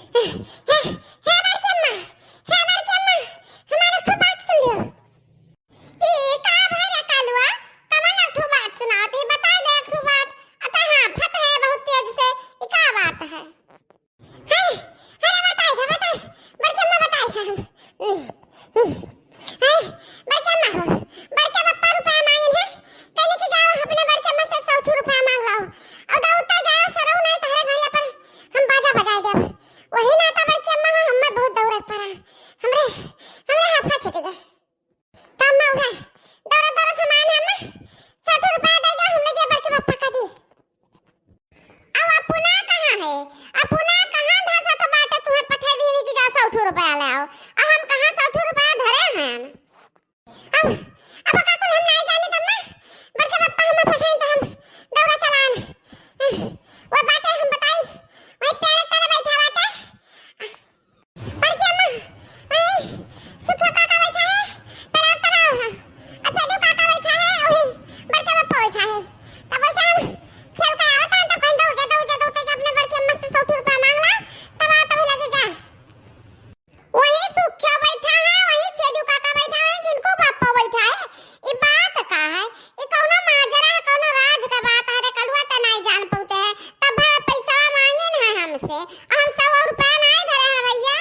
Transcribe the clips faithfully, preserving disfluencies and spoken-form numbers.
हे, हे बड़की अम्मा, हे बड़की अम्मा, हमार एक ठो बात सुन लियो। ई का भय रे कालुआ? कवन एक ठो बात सुनावत ही? बताइ दे एक ठो बात। अतै हाँफत है बहुत तेज से, ई का बात है? अरे, अरे बताइ दे, बताइ, बड़की अम्मा बताइ दे हम। अरे, बड़की अम्मा हो, बड़के पप्पा रुपया मांगिन है, कहने कि जाओ अपने बड़की अम्मा से सौ ठो रुपया मांग लाओ। और दौड़ता जाओ सरऊ, नहीं तहरे घड़िया पर हम बाजा बजाइ देब। वही नाता बड़की अम्मा हो, हमें बहुत दौड़े के पड़ा। हमरे, हमरे हाफा छूट गए। तब मैं उहे दौड़त दौड़त हम आइन, हम सौ ठो रुपया दे गए, हमने जे बड़के पप्पा का दी। अब अपुना कहाँ है? अपुना कहाँ धसत बाटे, तुहे पठे दीनी कि जा सौ ठो रुपया ले आओ। अब हम कहाँ सौ ठो रुपया धरे हैं? अब, अब का कुल हम नहीं जानी तब ना, बड़के पप्पा हमें पठाइन तो हम दौड़ा चलान। वो बाटे हम बताई, वही पेड़ तले बैठा बाटे। बड़के अम्मा, वही सुखिया काका बैठा है, पेड़ तले है। अच्छा, दो काका बैठा है, वही बड़के पप्पा बैठा है। तब वैसे हम खेल के आवत हैं, तब कहीं दौड़ जा, दौड़ जा, दौड़ जा, अपने बड़के अम्मा से सौ ठो रुपया मांग ला, तब आओ, तब लगे जा। वही सुखिया बैठा है, वही छेदू काका बैठा है, जिनको पप्पा बैठा है। ई बात का है? ई कौनो माजरा है, कौनो राज का बात है रे कलुआ, त नाई जान पौते है। तब भाई पैसा मांगिन है हमसे, हम सौ रुपया नाई धरे है भैया।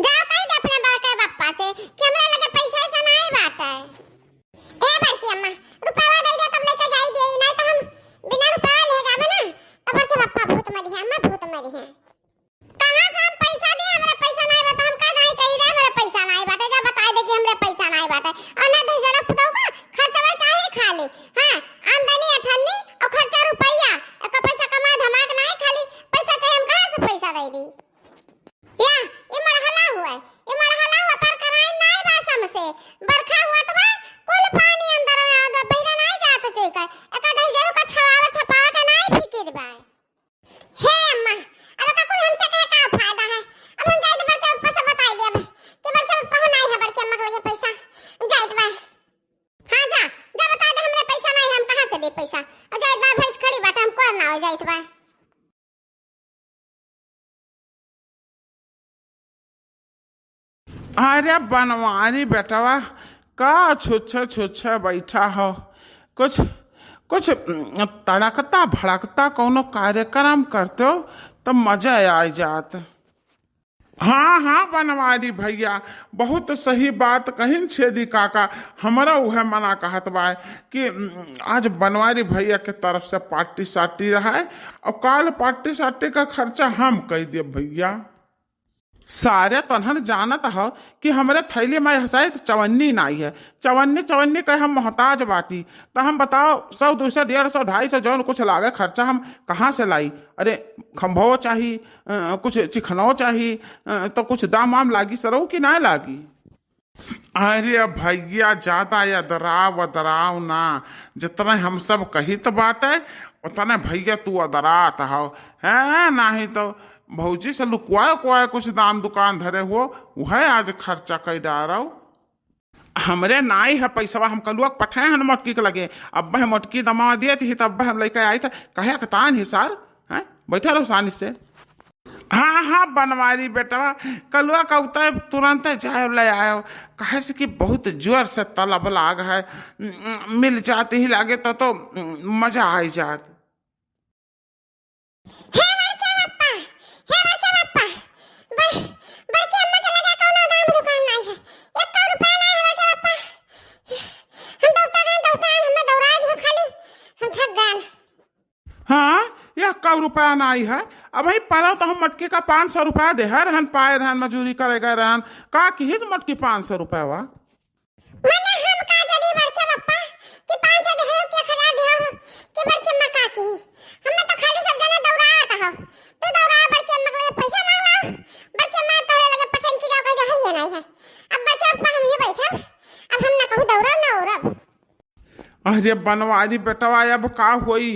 जाओ कह दे अपने बड़के पप्पा से कि हमरा लगे पैसा ऐसा नाई बात है। ए बड़की अम्मा, रुपया दे दे तब लेके जाई दे, नाई तो हम बिना रुपया ले जाबे ना, तो बड़के पप्पा भूत मरी है, अम्मा भूत मरी है। कहाँ से हम पैसा दी? हमरे पैसा नाई बा, तो हम का नाई कही रे, हमरे पैसा नाई बाटे, जा बताई दे कि हमरे पैसा नाई बाटे। और ना दहिजरा पुतऊ का खर्चवा चाही खाली, हाँ, आमदनी अठन्नी और खर्चा रुपया, एक पैसा कमाए धमाक नाई, खाली पैसा चाही, हम कहाँ से पैसा दे दी? या, ये मड़हला हुआ, ये मड़हला हुआ, पर कराई नाई बा समसे, बरखा हुआ तो बा, कुल पानी अंदर में आवत बा, बहिरा नाई जात चोई का, एक दहिजरू का छवावे छपावे का नाई फिकिर बा। हे अम्मा, अब का कुल हमसे कहे का फायदा है? अब हम जाइत बड़के पप्पा से बताई देब कि बड़के पप्पा हो नाई है, बड़के अम्मा के लगे पैसा जाइत बा। हाँ जा, जा बता दे हमरे पैसा नाई है, हम कहाँ से दे पैसा? और जाइत बा, भैंस खड़ी बाटे, हम कोर ना हो जाइत बा। अरे बनवारी बेटवा, का छुच्छे छुच्छे बैठा हो? कुछ, कुछ, उम, तड़कता भड़कता कौनो कार्यक्रम करते हो, तो मजा आ जात। हाँ, हाँ, बनवारी भैया, बहुत सही बात कहिन छेदी काका। हमरा उहे मना कहत बा कि, उम, आज बनवारी भैया के तरफ से पार्टी सार्टी रहा है, और काल पार्टी सार्टी का खर्चा हम कह देब भैया। सारे तनहन जानत ह कि हमरे थैली में हंसाई त चवन्नी नाई है। चवन्नी, चवन्नी कहे हम मोहताज बाटी। त हम बताओ, सौ, दो सौ, डेढ़ सौ, ढाई सौ, जौन कुछ लागे खर्चा हम कहाँ से लाई? अरे, खंभो चाही, अ, कुछ चिखनो चाही, अ, तो कुछ दाम वाम लागी सरऊ कि ना लागी? अरे भैया, ज्यादा अदराव, अदराव ना। जितने हम सब कहित बाटे, उतने भैया तू अदरात हव। हैं, नाही तो भौजी से लुकवाए, उकवाए कुछ दाम दुकान धरे हो, उहे आज खर्चा कई डारव। हमरे नाई है पैसवा, हम कलुआ के पठाए हन मोटकी के लगे। अब वह मोटकी दमा देत ही, तब वह हम लेके आई था। कहे के तान ही सार, हैं? बैठा रहो शांति से। हाँ, हाँ, बनवारी बेटवा, कलुआ का उतर तुरंत जाए ले आयो, काहे से कि बहुत जोर से तलब लाग है। मिल जात ही लागे तो, तो मजा आई जात। हे बड़के पप्पा, हे बड़के पप्पा, बड़-, बड़के अम्मा के लगे कौनो दाम दुकान नाई है, एको रुपया नाई है बड़के पप्पा। हम दौड़ता गए, दौड़ता गए, हमें दौड़ाए दियो खाली, हम थक गए। हाँ, यह कौ रुपया नाई है। अबही परव तो हम मोटकी का पाँच सौ रुपया देहे रहन, पाए रहन, मजूरी करे गए रहन। का किहिस मोटकी पाँच सौ रुपया वा? मने हम का जानी बड़के पप्पा कि पाँच सौ देहे हो कि एक हजार देहे हो कि बड़के अम्मा का की। हमें तो खाली सब जने दौड़ात हो। तू दौड़ा बड़के अम्मा के लिए पैसा मांग लाओ। बड़के अम्मा तोरे लगे पठन की जाओ कह दे है ये नहीं है। अब बड़के पप्पा हम ही बैठब। अब हम ना कहूँ दौड़ब ना उड़ब। अरे बनवारी बेटवा, अब का होई?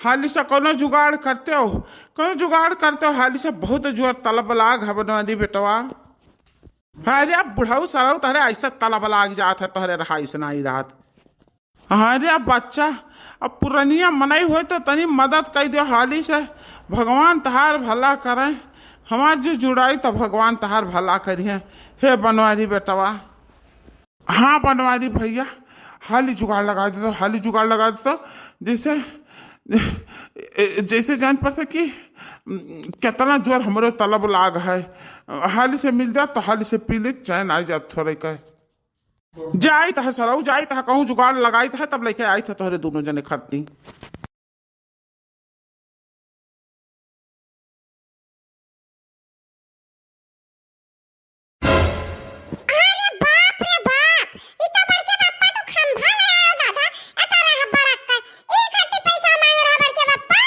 हाली से कौनो जुगाड़ करते हो, कौनो जुगाड़ करते हो। हाली से बहुत जोर तलब लाग है बनवारी बेटवा। अरे बुढ़ऊ सरऊ तहरे ऐसा तलब लाग जात है, तोहरे रहाई से नहीं रहत। अरे बच्चा, अब पुरनिया मनई होए तो तनी मदद कई दो हाली से, भगवान तहार भला करे। हमार जो जुड़ाई तो भगवान तहार भला करिहैं। हे बनवारी बेटवा। हाँ बनवारी भइया, हाली जुगाड़ लगाइ देतो, हाली जुगाड़ लगाइ देतो। जइसे, जइसे जान पड़त कि केतना जोर हमरो तलब लाग है। हाली से मिल जात तो हाली से पी लेत, चैन आइ जात थोड़े का। जाइत है सरऊ, जाइत है, कहूँ जुगाड़ लगाइत है, तब लइके आइत है तोहरे दुनो जने खरती। अरे बाप रे बाप, ई तो बड़के पप्पा तो खंभा ले आयो दादा, एतना बड़का, ई खातिर पैसा मांग रहा बड़के पप्पा।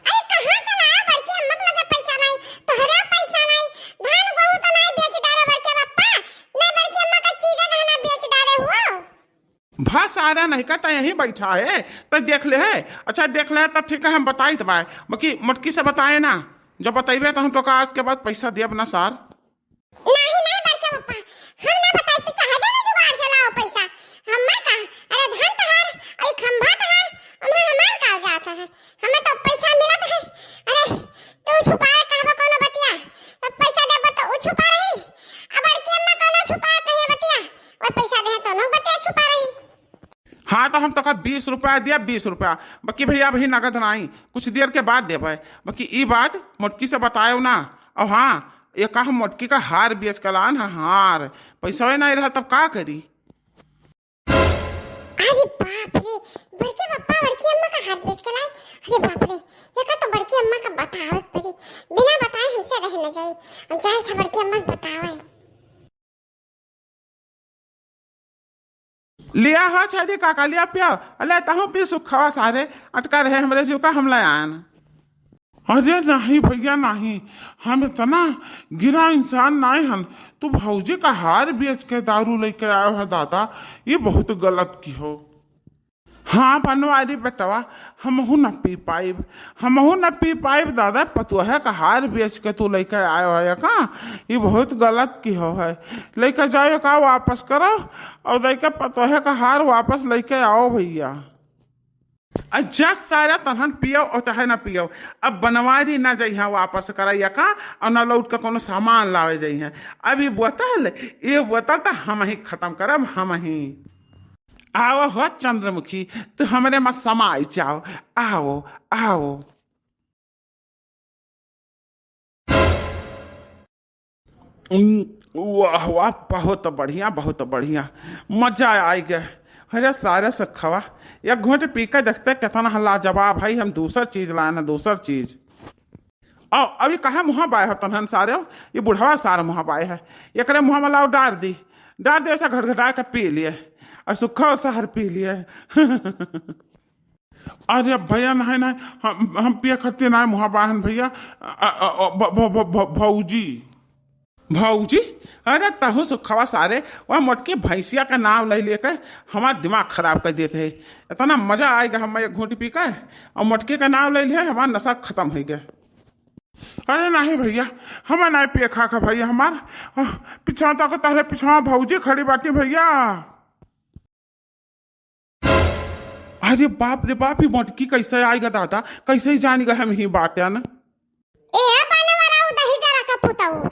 अरे कहाँ से लाया बड़की अम्मा के लगे पैसा नाहीं, तोहरे पैसा नाहीं, धान गेहूं तो नाहीं बेच डारे बड़के पप्पा, ना बड़की अम्मा का चीजा गहना बेच डारे हुआ। भा सारा नहीं का, त यहीं बैठा है, त देख ले है। अच्छा देख ले है, तब ठीक है, हम बताइत बाय, बाकी मोटकी से बताए ना, जब बतइबे तो हम तोका आज के बाद पैसा देब ना सार। नहीं, नहीं बड़के पप्पा, हम ना बताई, तू चाहे दे दे जुगाड़ से लाओ पैसा। हमार का, अरे धन तहार, अरे खंभा तहार, ओमे हमार का जात है, हमें तो पैसा मिलत है। अरे तू छुपाए कहबो कोनो बतिया, तो पैसा देबो तो उ छुपा रही, अब बड़की अम्मा कोनो छुपाए कहिए बतिया, वो पैसा दे तो नो बतिया छुपा रही। हाँ, तो हम तोका बीस रुपया दिया, बीस रुपया। बाकी भइया, अभी नगद नाहीं, कुछ देर के बाद देबे। बाकी ई बात मोटकी से बतायो ना। और हाँ, ये का हम मोटकी का हार बेच के लान है, हार। पैसा नाहीं रहा, तब का करी? अरे बाप रे, बड़के पप्पा बड़की अम्मा का हार बेच के लाए। अरे बाप रे, ये का तो बड़की अम्मा का बतावे पड़ी, बिना बताए हमसे रह न जाई। और जाए था बड़की अम्मा से बतावे। लिया हो छेदी काका, लिया पिया। अले तहूँ पी सुखवा सारे, अटका रहे हमरे जीव का, हम ले आन। अरे नहीं भइया नहीं, हम इतना गिरा इंसान नाहीं हन। तू भौजी का हार बेच के दारू लइके आयो है दादा, ये बहुत गलत किहो। हाँ बनवारी बेटवा, हमहू न पी पाइब, हमहू न पी पाइब दादा। पतोहे का हार बेच के तू लइके आयो है का? ई बहुत गलत किहो है। लइके जाओ का वापस करो और लइके पतोहे का हार वापस लइके आओ भइया। आ जा सारा, तनहन पियो और चाहे ना पियो, अब बनवारी ना जइहा वापस करइया का, और ना लौट के कोनो सामान लावे जइहा। अब ई बोतल, ई बोतल तो हमहीं खतम करब, हमहीं। आओ हो चंद्रमुखी, तू हमरे मा समाई जाओ, आओ, आओ। उम, वाह, वाह, बहुत बढ़िया, बहुत बढ़िया, मजा आइ गए। अरे सारे सुखवा, एक घूंट पी के देखते केतना लाजवाब है। हम दूसर चीज लाए हैं, दूसर चीज। और अभी कहे मुँह बाए हो तनहन सारे, ये बुढ़वा सार मुँह बाए है, एकरे मुँह में लाओ डार दी, डार दे, ऐसा घटघटा के पी लिए, और सुखवा सार पी लिए। अरे भइया, नहीं, नहीं, हम, हम पिए खत्ती नहीं मुँह बाहन भइया। अ, अ, अ, भ-, भ-, भ-, भ-, भौजी, भौजी, अरे तहूँ सुखवा सारे, वह मोटकी भैंसिया का नाम ले लेके हमार दिमाग खराब कर देते हैं। इतना मजा आएगा हम एक घूंट पी के, और मोटकी का नाम ले लिए, हमार नशा खतम होइ गए। अरे नहीं भइया, हम नहीं पिए खा खा भइया हमार। अ, पिछवा तक तहरे पिछवा भौजी खड़ी बाटी भइया। अरे बाप रे बाप, ई मोटकी कैसे आइगा दादा, कैसे ही जान गए हम ही बाटेन। ए बनवारा, उ दही जरा का पुतऊ,